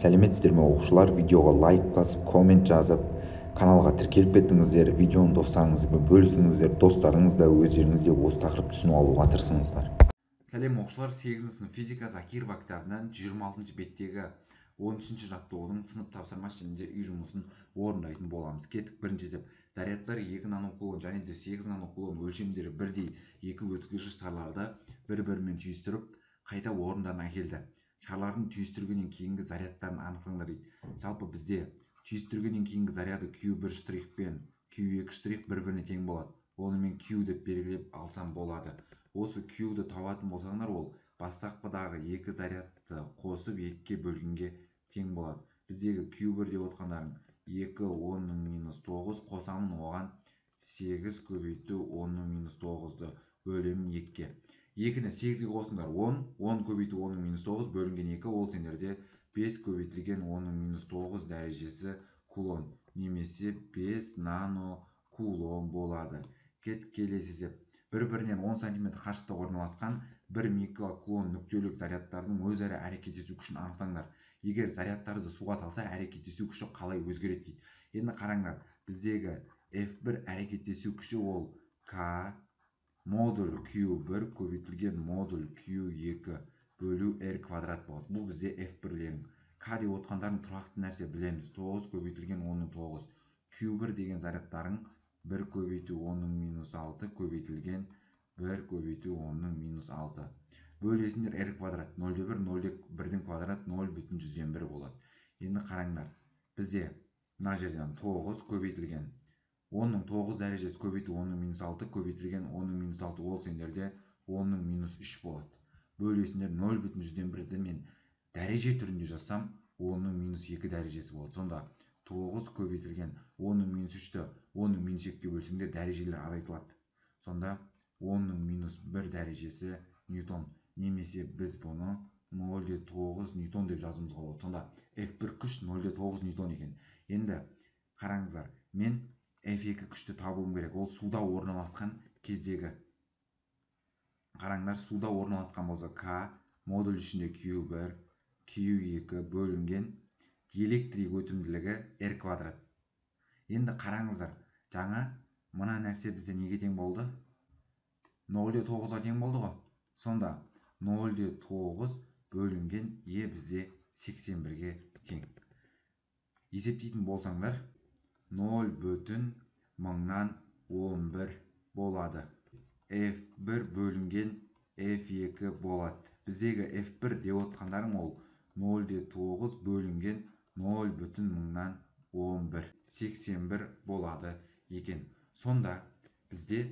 Сәлеметсіздер ме, оқушылар? Видеоға лайк басып, коммент жазып, каналға тіркеліп кеттіңіздер. Видеоны достарыңызбен бөлісіңіздер, достарыңыз да, өздеріңіз де осы тақырыпты түсініп алуға тырысыңыздар. Сәлем, оқушылар! 8 сынып физика Закирова кітабынан 26 беттегі 13 жаттығудың сынып тапсырмасы және де үй жұмысын орындайтын боламыз. Кеттік, бірінші есеп. Зарядтар 2 нанокулон және де 8 нанокулон өлшемдері бірдей екі өткізгіш шарларды бір-бірімен түйістіріп, қайта орындарына әкелді. Шарлардың түйістіргеннен кейінгі зарядтарын анықтаңдар дейді. Жалпы бізде түйістіргеннен кейінгі заряды Q1 штрих пен Q2 штрих бір-біріне тең болады. Оны мен Q деп белгілеп алсам болады. Осы Q-ді табатын болсаңдар, ол бастапқыдағы екі зарядты қосып екіге бөлгенге тең болады. Біздегі Q1 деп отқандарың 2 10-9 қосамын, оған 8 көбейту 10-9-ды бөлемін 2-ге. 2-ні 8-ге қосыңдар, 10, 10 көбейту 10-9 бөлінген 2, ол сендерде 5 көбейтілген 10-9 дәрежесі кулон немесе 5 нанокулон болады. Кет, келесі есеп. Бір-бірінен 10 см қашықтықта орналасқан 1 микрокулон нүктелік зарядтардың өзара әрекеттесу күшін анықтаңдар. Егер зарядтарды суға салса, әрекеттесу күші қалай өзгереді дейді. Енді қараңдар, біздегі F1 әрекеттесу күші ол K модуль Q1 көбейтілген модуль Q2 бөлу R квадрат болады. Бұл бізде F1-лерің. K деп отқандарын тұрақты нәрсе білеміз. 9 көбейтілген 10-9. Q1 деген зарядтарың 1 көбейту 10-6 көбейтілген 1 көбейту 10-6. Бөлесіңдер R квадрат 0,1 0,1-дің квадрат 0,1 болады. Енді қараңдар, бізде мына жерден 9 көбейтілген 10-9 дәрежесі көбейту 10-6 көбейтілген 10-6, ол сендерде 10-3 болады. Бөлесіңдер 0,1-ді мен дәреже түрінде жазсам 10-2 дәрежесі болады. Сонда 9 көбейтілген 10-3-ті 10-2-ге бөлсеңдер дәрежелер азайтылады. Сонда 10-1 дәрежесі ньютон. Немесе біз бұны 0,9 ньютон деп жазуымызға болады. Сонда F1 күш 0,9 ньютон екен. Енді қараңыздар, мен F2 күшті табуым керек. Ол суда орналасқан кездегі. Қараңдар, суда орналасқан болса K модуль ішінде Q1, Q2 бөлінген диэлектрик өтімділігі R квадрат. Енді қараңыздар, жаңа мына нәрсе бізде неге тең болды? 0,9-ға тең болды ғой. Сонда 0,9 бөлінген Е бізде 81-ге тең. Есептейтін болсаңдар, 0,1011 болады. F1 бөлінген F2 болады. Біздегі F1 деп отқандарың ол 0,9 бөлінген 0,1011 81 болады екен. Сонда бізде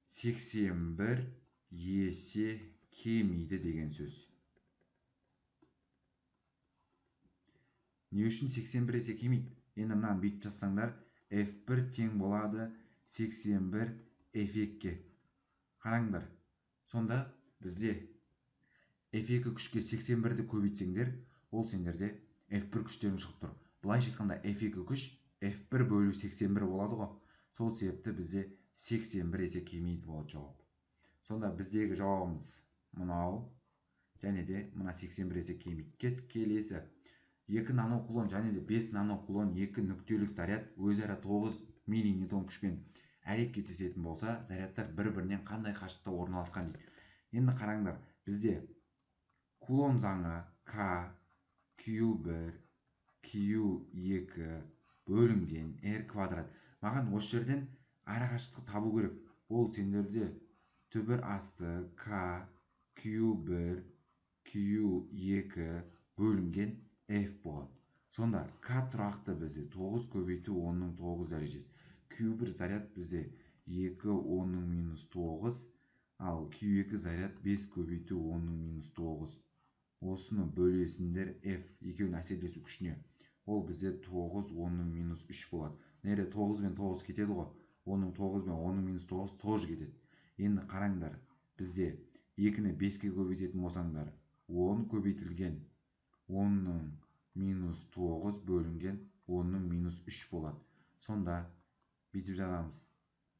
81 есе кемиді деген сөз. Не үшін 81 есе кемиді? Енді мынаны бүйтіп жазсаңдар, F1 тең болады 81 F2-ге. Қараңдар, сонда бізде F2 күшке 81-ді көбейтсеңдер, ол сендерде F1 күштерің шығып тұр. Былайша айтқанда F2 күш F1 бөлу 81 болады ғой. Сол себепті бізде 81 есе кемиді болады жауап. Сонда біздегі жауабымыз мынау және де мына 81 есе кемиді. Кет, келесі. 2 нанокулон және де 5 нанокулон екі нүктелік заряд өзара 9 милиньютон күшпен әрекеттесетін болса, зарядтар бір-бірінен қандай қашықтықта орналасқан дейді. Енді қараңдар, бізде кулон заңы K Q1 Q2 бөлінген R квадрат. Маған осы жерден арақашықтықты табу керек. Ол сендерде түбір асты K Q1 Q2 бөлінген F болады. Сонда K тұрақты бізде 9 көбейту 10-9 дәрежесі. Q1 заряд бізде 2 10-9, ал Q2 заряд 5 көбейту 10-9. Осыны бөлесіңдер F екеуінің әсерлесу күшіне. Ол бізде 9 10-3 болады. Нере 9 мен 9 кетеді ғой. 10-9 мен 10-9 тоже кетеді. Енді қараңдар, бізде 2-ні 5-ке көбейтетін болсаңдар, 10 көбейтілген 10-9 бөлінген 10-3 болады. Сонда бүйтіп жазамыз.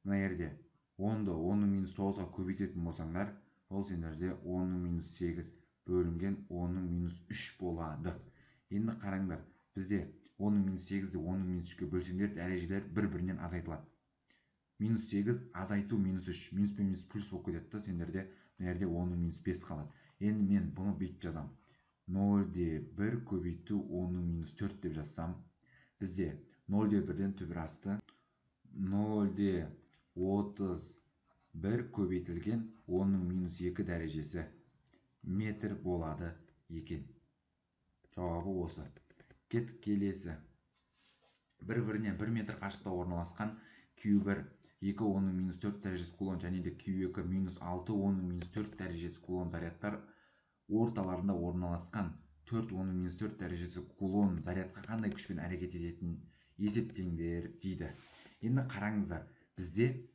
Мына жерде 10-ды 10-9-ға көбейтетін болсаңдар, ол сендерде 10-8 бөлінген 10-3 болады. Енді қараңдар, бізде 10-ның минус 8-ді 10-ның минус 3-ке бөлсеңдер, дәрежелер бір-бірінен азайтылады. Минус 8 азайту минус 3, минус пен минус плюс болып кетеді да, сендерде мына жерде 10-ның минус 5 қалады. Енді мен бұны бүйтіп жазамын. 0,1 көбейту 10-ның минус 4 деп жазсам, бізде 0,1-ден түбір асты 0,31 көбейтілген 10-ның минус 2 дәрежесі метр болады екен. Жауабы осы. Кеттік келесі. Бір-бірінен 1 метр қашықта орналасқан Q1 2 10-ның минус 4 дәрежесі кулон және де Q2 минус 6 10-ның минус 4 дәрежесі кулон зарядтар орталарында орналасқан 4 10-ның минус 4 дәрежесі кулон зарядқа қандай күшпен әрекет ететінін есептеңдер дейді. Енді қараңыздар, бізде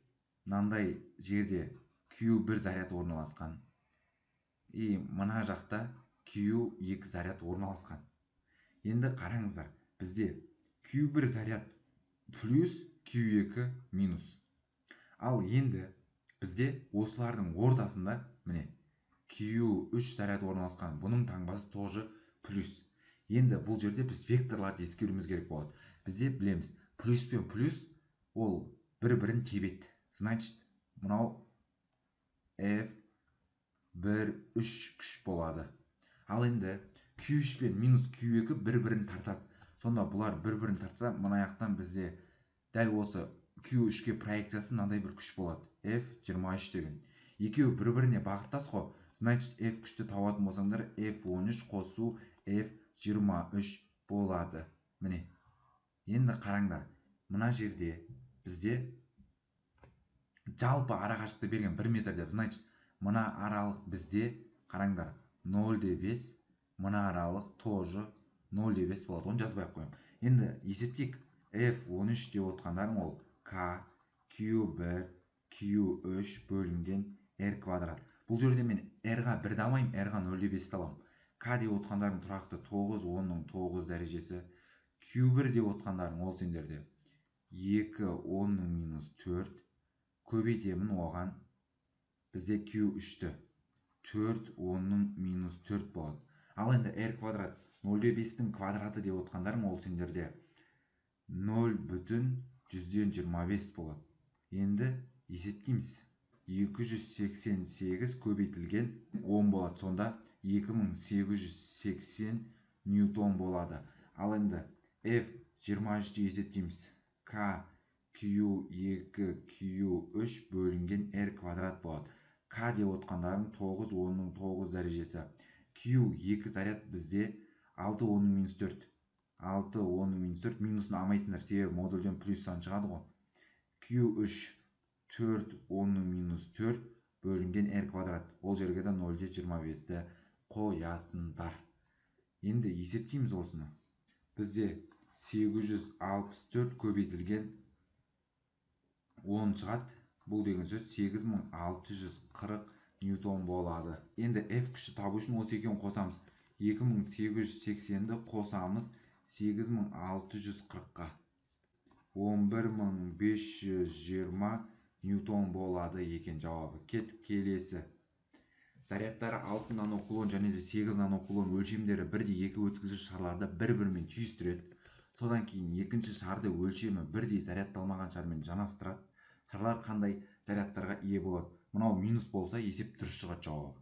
мынандай жерде Q1 заряд орналасқан. И мына жақта Q2 заряд орналасқан. Енді қараңыздар, бізде Q1 заряд плюс Q2 минус. Ал енді бізде осылардың ортасында міне Q3 заряд орналасқан. Бұның таңбасы тоже плюс. Енді бұл жерде біз векторларды ескеруіміз керек болады. Бізде білеміз, плюс пен плюс ол бір-бірін тебеді. Значит, мынау F1 3 күш болады. Ал енді Q3 пен минус Q2 бір-бірін тартады. Сонда бұлар бір-бірін тартса, мына жақтан бізде дәл осы Q3-ке проекциясы мынандай бір күш болады. F23 деген. Екеуі бір-біріне бағыттас қой. Значит, F күшті табатын болсаңдар, F13 қосу F23 болады. Міне. Енді қараңдар, мына жерде бізде жалпы арақашықтықты берген 1 метр деп. Значит, мына аралық бізде, қараңдар, 0,5, мына аралық тоже 0,5 болады. Оны жазбай ақ қоямын. Енді есептейік. F13 деп отқандарың ол K, Q1, Q3 бөлінген R квадрат. Бұл жерде мен R-ға 1-ді алмаймын, R-ға 0,5-ті аламын. К деп отқандарың тұрақты 9, 10-ның 9 дәрежесі. Q1 деп отқандарың ол сендерде 2, 10-ның минус 4 көбейтемін оған. Бізде Q3-ті 4, 10-ның минус 4 болады. Ал енді R квадрат 0,5-тің квадраты деп отқандарың ол сендерде 0,125 болады. Енді есептейміз. 288 көбейтілген 10 болады. Сонда 2880 ньютон болады. Ал енді F23-ті есептейміз. К Q2 Q3 бөлінген R квадрат болады. К деп отқандарың 9, 10-ның 9 дәрежесі. Q2 заряд бізде 6, 10-ның минус 4. 6, 10-ның минус 4 минусын алмайсыңдар, себебі модульден плюс сан шығады ғой. Q3 4, 10-ның минус 4 бөлінген R квадрат. Ол жерге де 0,25-ті қоясыңдар. Енді есептейміз осыны. Бізде 864 көбейтілген 10 шығады. Бұл деген сөз 8640 ньютон болады. Енді F күші табу үшін осы екеуін қосамыз. 2880-ді қосамыз 8640-қа. 11520 ньютон болады екен жауабы. Кеттік келесі. Зарядтары 6 нанокулон және де 8 нанокулон өлшемдері бірдей екі өткізгіш шарларды бір-бірімен түйістіреді. Содан кейін екінші шарды өлшемі бірдей зарядталмаған шармен жанастырады. Шарлар қандай зарядтарға ие болады? Мынау минус болса, есеп дұрыс шығады жауабы.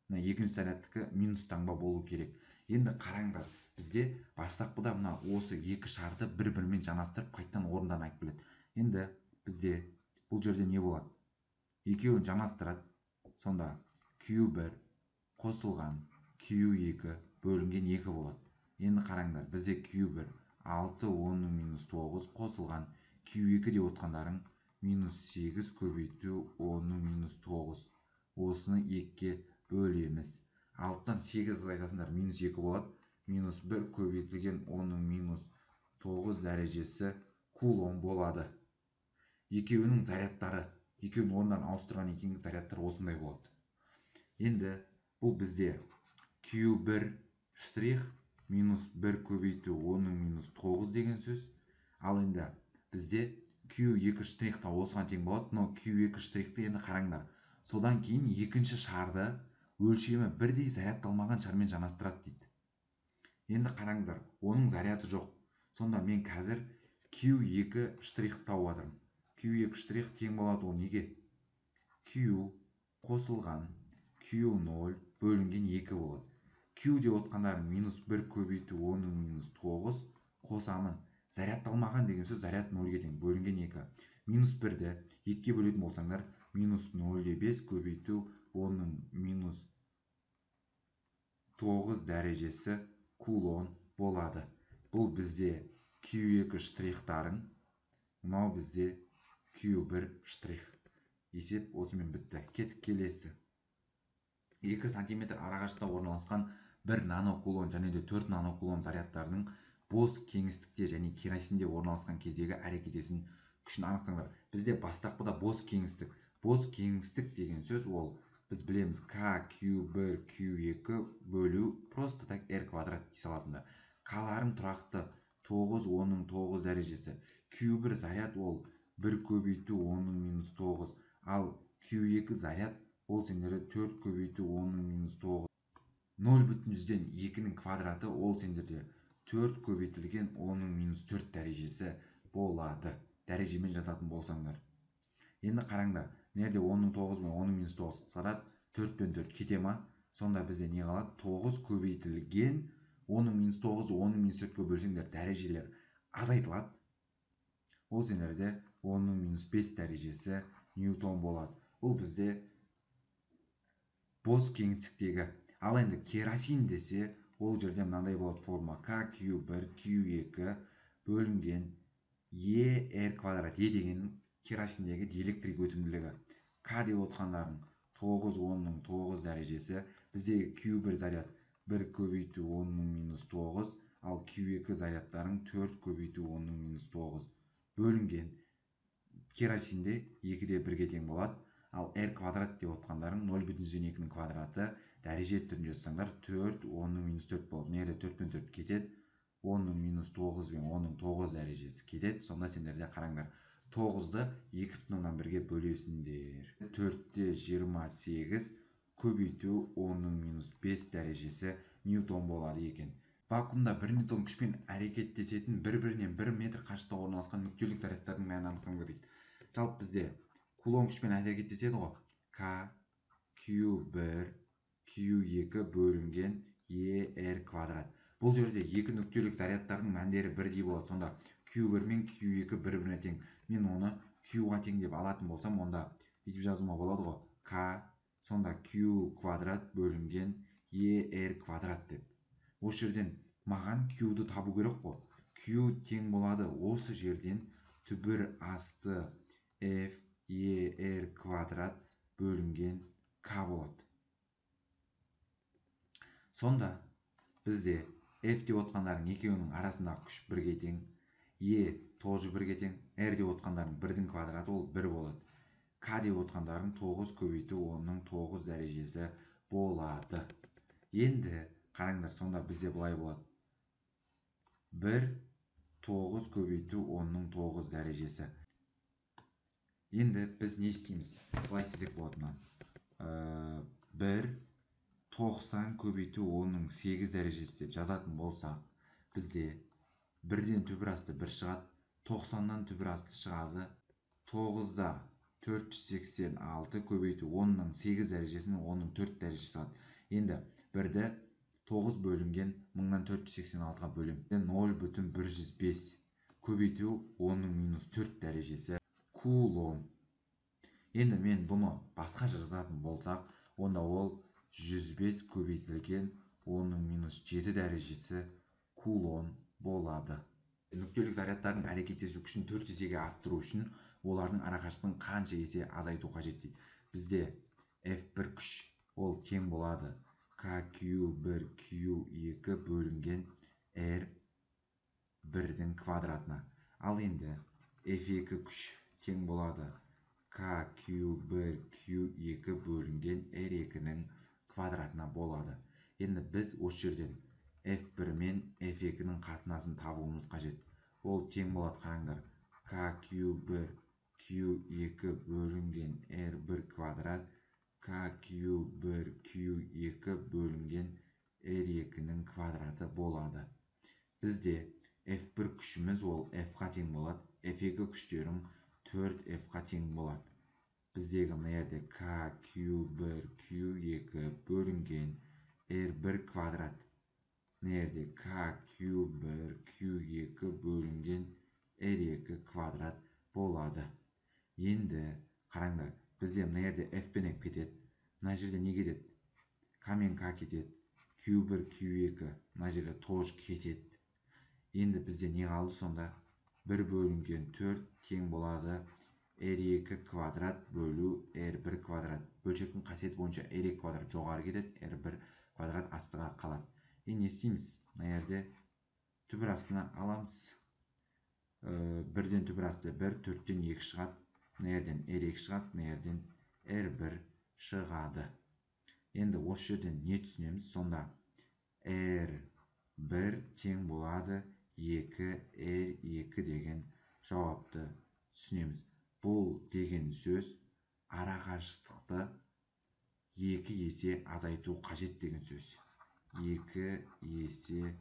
Мына екінші зарядтікі минус таңба болу керек. Енді қараңдар, бізде бастапқыда мына осы екі шарды бір-бірімен жанастырып қайтадан орындарына алып келеді. Енді бізде бұл жерде не болады? Екеуін жанастырады. Сонда Q1 қосылған Q2 бөлінген 2 болады. Енді қараңдар, бізде Q1 6, 10-ның минус 9 қосылған Q2 деп отқандарың минус 8 көбейту 10-ның минус 9. Осыны 2-ге бөлеміз. 6-тан 8 азайтасыңдар, минус 2 болады. Минус 1 көбейтілген 10-ның минус 9 дәрежесі кулон болады. Екеуінің зарядтары, екеуінің орындарын ауыстырған екен, зарядтар осындай болады. Енді бұл бізде Q1 штрих минус 1 көбейту 10-ның минус 9 деген сөз. Ал енді бізде Q2 штрих та осыған тең болады. Но Q2 штрихті енді қараңдар. Содан кейін екінші шарды өлшемі бірдей зарядталмаған шармен жанастырады дейді. Енді қараңыздар, оның заряды жоқ. Сонда мен қазір Q2 штрих тауып жатырмын. Q2 штрих тең болады ол неге? Q қосылған Q0 бөлінген 2 болады. Q деп отқандарың минус 1 көбейту 10-ның минус 9 қосамын. Зарядталмаған деген сөз заряд 0-ге тең, бөлінген 2. Минус 1-ді 2-ге бөлетін болсаңдар, минус 0,5 көбейту 10-ның минус 9 дәрежесі кулон болады. Бұл бізде Q2 штрихтарың, мынау бізде Q1 штрих. Есеп осымен бітті. Кеттік келесі. 2 сантиметр арақашықтықта орналасқан 1 нанокулон және де 4 нанокулон зарядтарының бос кеңістікте және керосинде орналасқан кездегі әрекеттесін күшін анықтаңдар. Бізде бастапқыда бос кеңістік. Бос кеңістік деген сөз ол біз білеміз К, Q1, Q2 бөлу просто так R квадрат дей саласыңдар. К-ларың тұрақты 9, 10-ның 9 дәрежесі. Q1 заряд ол 1 көбейту 10-ның минус 9. Ал Q2 заряд ол сендерде 4 көбейту 10-ның минус 9. 0,2-нің квадраты ол сендерде 4 көбейтілген 10-ның минус 4 дәрежесі болады. Дәрежемен жазатын болсаңдар. Енді қараңдар, мына жерде 10-ның 9 мен 10-ның минус 9 қысқарады, 4 пен 4 кете ма? Сонда бізде не қалады? 9 көбейтілген 10-ның минус 9-ды 10-ның минус 4-ке бөлсеңдер, дәрежелер азайтылады. Ол сендерде 10-ның минус 5 дәрежесі ньютон болады. Бұл бізде бос кеңістіктегі. Ал енді керосин десе, ол жерде мынандай болады форма. К, Q1, Q2 бөлінген E, R квадрат. E деген керосиндегі диэлектрик өтімділігі. К деп отқандарың 9, 10-ның 9 дәрежесі. Біздегі Q1 заряд 1 көбейту 10-ның минус 9, ал Q2 зарядтарың 4 көбейту 10-ның минус 9 бөлінген керосинде 2-де 1-ге тең болады. Ал R квадрат деп отқандарың 0,2-нің квадраты дәреже түрінде жазсаңдар 4, 10-ның минус 4 болады. Мына жерде 4 пен 4 кетеді. 10-ның минус 9 пен 10-ның 9 дәрежесі кетеді. Сонда сендерде қараңдар, 9-ды 2,1-ге бөлесіңдер. 4-те 28 көбейту 10-ның минус 5 дәрежесі ньютон болады екен. Вакуумда 1 ньютон күшпен әрекеттесетін бір-бірінен 1 метр қашықтықта орналасқан нүктелік зарядтардың мәнін анықтаңдар дейді. Жалпы бізде кулон күшпен әрекеттеседі ғой. К, Q1, Q2 бөлінген E, R квадрат. Бұл жерде екі нүктелік зарядтардың мәндері бірдей болады. Сонда Q1 мен Q2 бір-біріне тең. Мен оны Q-ға тең деп алатын болсам, онда бүйтіп жазуыма болады ғой. К, сонда Q квадрат бөлінген E, R квадрат деп. Осы жерден маған Q-ды табу керек қой. Q тең болады осы жерден түбір асты F, E, R квадрат бөлінген К болады. Сонда бізде F деп отқандарың екеуінің арасындағы күш бірге тең, E тоже бірге тең, R деп отқандарың 1-дің квадраты ол 1 болады. К деп отқандарың 9 көбейту 10-ның 9 дәрежесі болады. Енді қараңдар, сонда бізде былай болады. 1, 9 көбейту 10-ның 9 дәрежесі. Енді біз не істейміз? Былай істесек болады мынаны. 1, 90 көбейту 10-ның 8 дәрежесі деп жазатын болсақ, бізде 1-ден түбір асты 1 шығады, 90-нан түбір асты шығады, 9-да 486 көбейту 10-ның 8 дәрежесінің 10-ның 4 дәрежесі шығады. Енді 1-ді 9 бөлінген 1486-ға бөлем. 0,105 көбейту 10-ның минус 4 дәрежесі кулон. Енді мен бұны басқаша жазатын болсақ, онда ол 105 көбейтілген 10-ның минус 7 дәрежесі кулон болады. Нүктелік зарядтардың әрекеттесу күшін 4 есеге арттыру үшін олардың арақашықтығын қанша есе азайту қажет дейді. Бізде F1 күш ол тең болады KQ1 Q2 бөлінген R1-дің квадратына. Ал енді F2 күш тең болады KQ1 Q2 бөлінген R2-нің квадратына болады. Енді біз осы жерден F1 мен F2-нің қатынасын табуымыз қажет. Ол тең болады, қараңдар. KQ1 Q2 бөлінген R1 квадрат KQ1 Q2 бөлінген R2-нің R2-нің квадраты болады. Бізде F1 күшіміз ол F-қа тең болады. F2 күштерің 4F-қа тең болады. Біздегі мына жерде K, Q1, Q2 бөлінген R1 квадрат. Мына жерде K, Q1, Q2 бөлінген R2 квадрат болады. Енді қараңдар, бізде мына жерде F пен F кетеді. Мына жерде не кетеді? К мен К кетеді. Q1, Q2 мына жерде тоже кетеді. Енді бізде не қалды сонда? 1 бөлінген 4 тең болады R2 квадрат бөлу R1 квадрат. Бөлшектің қасиеті бойынша R2 квадрат жоғары кетеді, R1 квадрат астыға қалады. Енді не істейміз? Мына жерде түбір астына аламыз. 1-ден түбір асты 1, 4-тен 2 шығады. Мына жерден R2 шығады, мына жерден R1 шығады. Енді осы жерден не түсінеміз? Сонда R1 тең болады 2 R2 деген жауапты түсінеміз. Бұл деген сөз арақашықтықты 2 есе азайту қажет деген сөз. 2 есе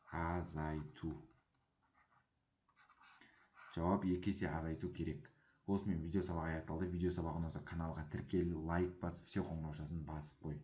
азайту. Жауап 2 есе азайту керек. Осымен видео сабақ аяқталды. Видео сабақ ұнаса, каналға тіркел, лайк басып, все қоңыраушасын басып қой.